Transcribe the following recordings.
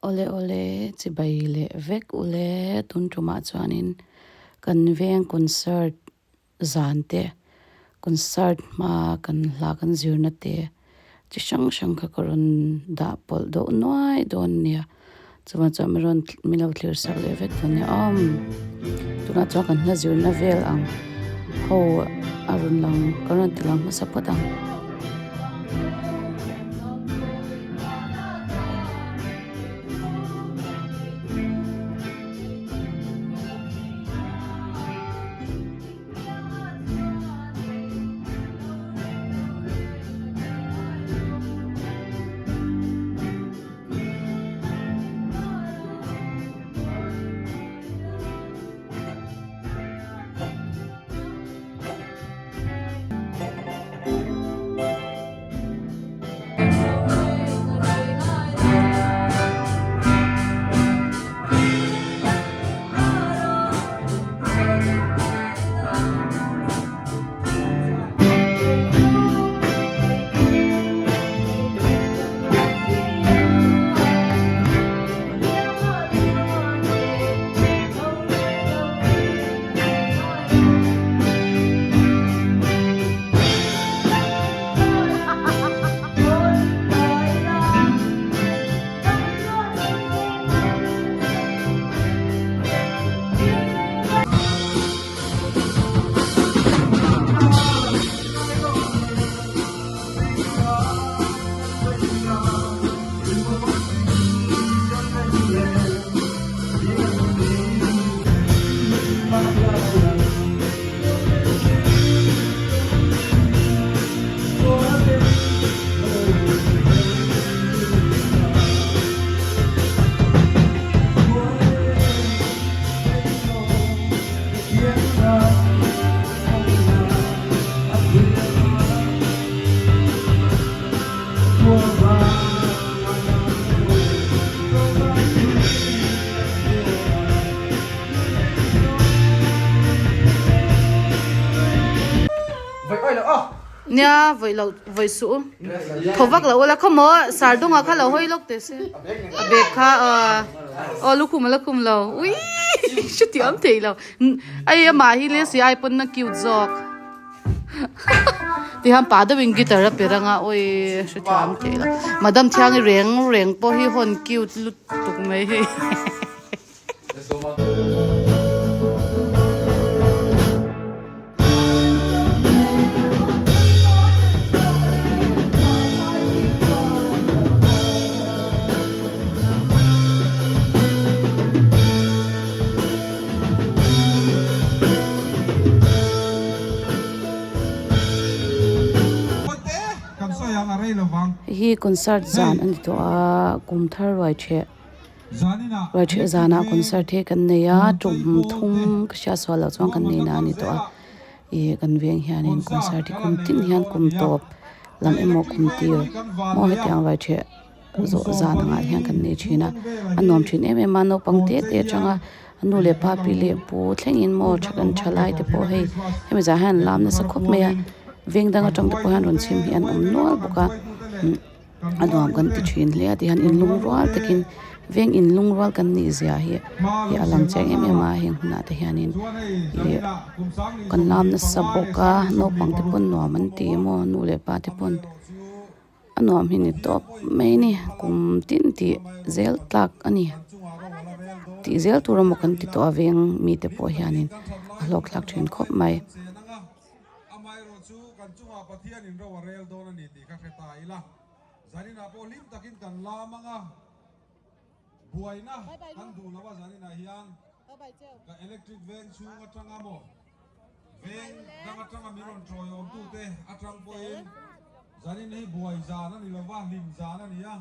Awle awle chibai leh vek ule tun tumah chuanin kan veng concert zan te concert hma kan hla kan zirna te chi hrang hrang kha ka rawn dah pawlh deuh nuai dawn a nia chuvang chuan min rawn min lo thlir sak leh vek dawn nia awm tunah chuan kan hla zirna vel ang ho a rawn lang ka rawn ti lang hmasa phawt ang. Nia vawi lo vawi suh u thaw vak lo ula khawmaw sardunga kha lo hawi lawk teh se a bag kha aw lukhum a la khum lo ui hre thiam thei lo ai amah hi le si ai pawn a cute zawk tihian pa deuhin guitar a pe rang a awi hre thiam thei lo madam thiangi reng reng pawh hi hawn cute lutuk mai hei. Hei hi concert zan a ni tawh a kum thar ruai ṭheh ruai ṭheh zanah concert hi kan nei a tum thum ka hriat sual loh chuan kan nei na a ni tawh a ih kan veng hianin concert hi kum tin hian kum tawp lam emaw kum tir maw hetiang ruai ṭheh. Zawh zan angah hian kan nei thin a a nuam thin em em a naupang te te atanga a nu leh pa pi leh pu thlengin maw tha kan tha lai te pawh hei hemi zah hian an lam nasa khawp mai a veng dang atang te pawh hian rawn chhim hi an awm nual bawk a a nuam kan ti thin hle a tihian in lungrual takin veng in lungrual kan nih zia hi hi a lang chiang em em a heng hunah te hianin ih kan lam nasa bawk a naupang te pawn nuam an ti maw nu leh pa te pawn. A nuam hi ni tawp mai a ni kum tin tih zel tlak a ni tih zel tur emaw kan ti tawh a veng mite pawh hianin a hlawk thlak thin khawp mai. Veng dang atanga min rawn tawiawmtute atang pawhin zanin hi buai zan a ni lova, hlim zan a ni a.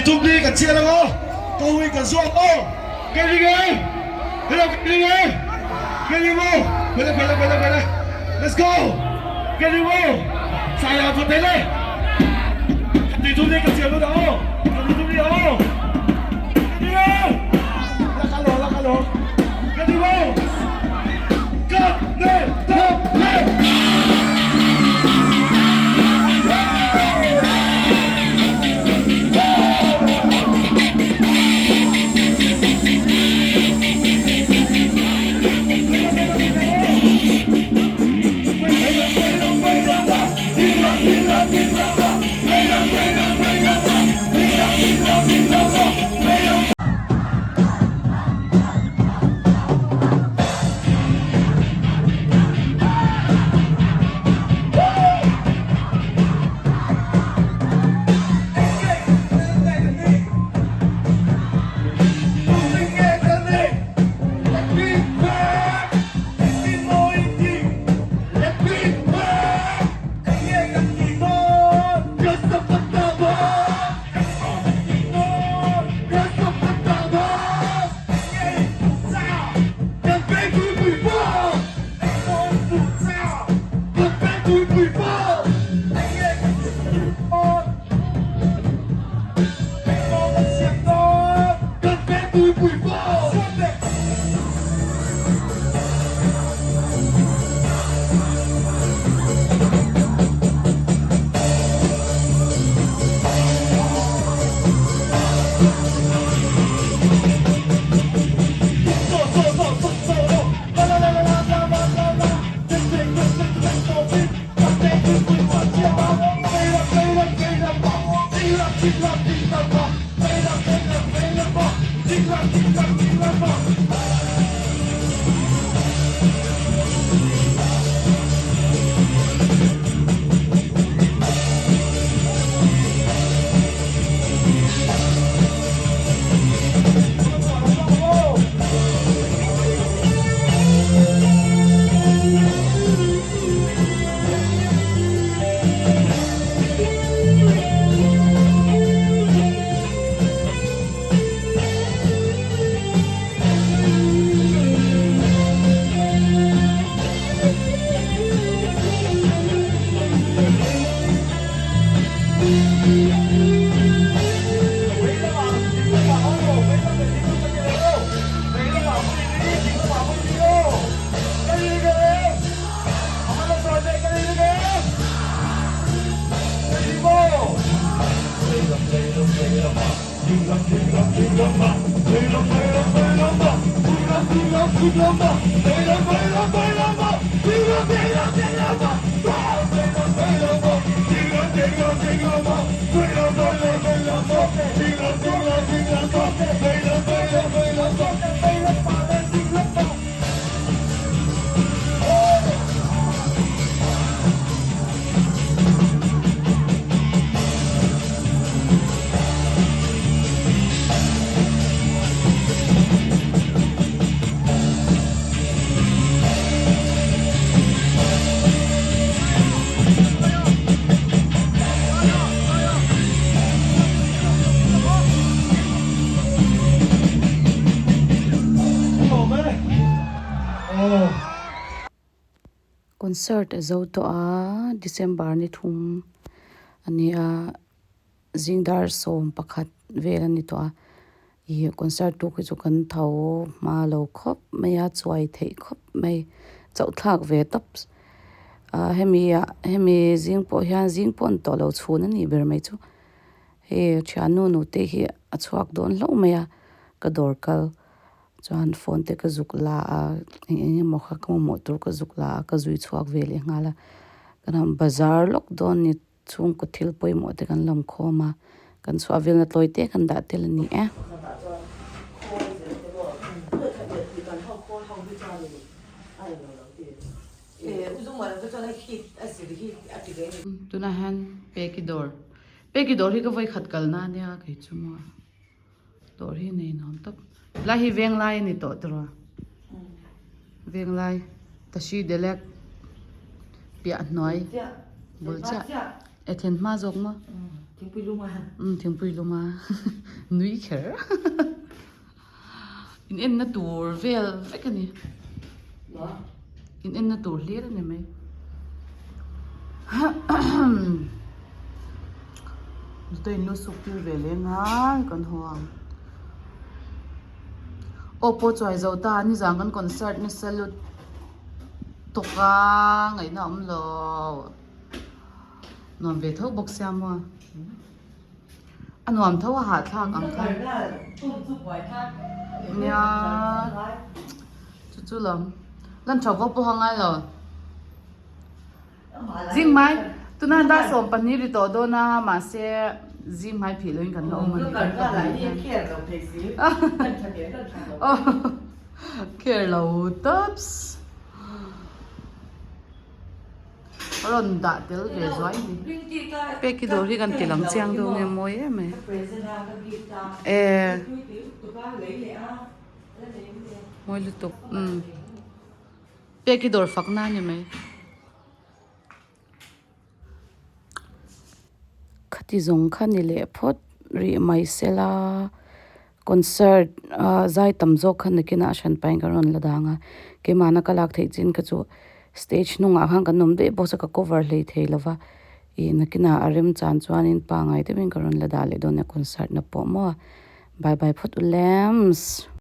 thum ni kan chhiat ang aw, ka hui kan zuah ang aw, ka ring e, hello ka ring e, ka ring aw, kawle kawle kawle kawle, let's go, ka ring aw, sai ang kawte le, ni thum ni kan chhiat lut ang aw, ka ni thum ni aw, ka ring e, la ka lo la ka lo, ka ring aw, ka ni thum ni. Concert a zo tawh a December ni thum a ni a zing dar 11 vel a ni tawh a ih concert tu khi chu kan tho hma lo khawp mai a chuai theih khawp mai chauh thlak ve tawp ah hemi ah hemi zing pawh hian zing pawh a ni tawh lo chhun a nih ber mai chu hei thiannu nute hi a chhuak dawn hlauh mai a ka dawr kal. Chuan phone te ka zuk la a, eng eng emaw kha ka mamawh tur ka zuk la a, ka zui chhuak ve leh nghal a. Kan han bazar lawk dawn ni chhungkaw thil pawimawh te kan lam khawm a, kan chhuah velna tlawi te kan dah tel a ni e. Tunah hian Peki dawr, Peki dawr hi ka vawikhat kalna a nia kei chu maw. Dawr hi nei nuam tak. Helai hi venglai a ni tawh tiraw? Venglai Tashi Delek piah hnuai bul chiah e thlen hma zawk maw? Thingpui lum a. Umm thingpui lum a nui kher in enna tur vel vek a ni in enna tur hlir a ni mai nute in lu suk tir ve leng a kan haw ang aw pawh chuai zo ta nizan kan concert nasa lutuk a ngaihna a awm lo. Nuam ve tho bawk sia maw? A nuam tho a hahthlak ang kha. Nia chu chu lo lan tha vawk pawh a ngai lo. Zing mai tuna dar 12 ri tawh dawn a mahse zing hmai phih loin kan la awm a ni. Care lo tawps. A rawn dah tel ve zuai ni. Peki dawr hi kan ti lang chiang deuh nge mawi em mai. E mawi lutuk umm peki dawr fak na ni mai. Khati zawng kha ni leh phawt rih mai sela concert ah zai tam zawk kha nakinah a hran pahin ka rawn la dang a keimahna ka lak theih chin kha chu stage hnungah khan kan awm daih bawk se ka cover hlei thei lo va ih nakinah a rem chan chuanin pangai deuhin ka rawn la dah leh dawn a concert na pawh maw bye bye phawt u lems.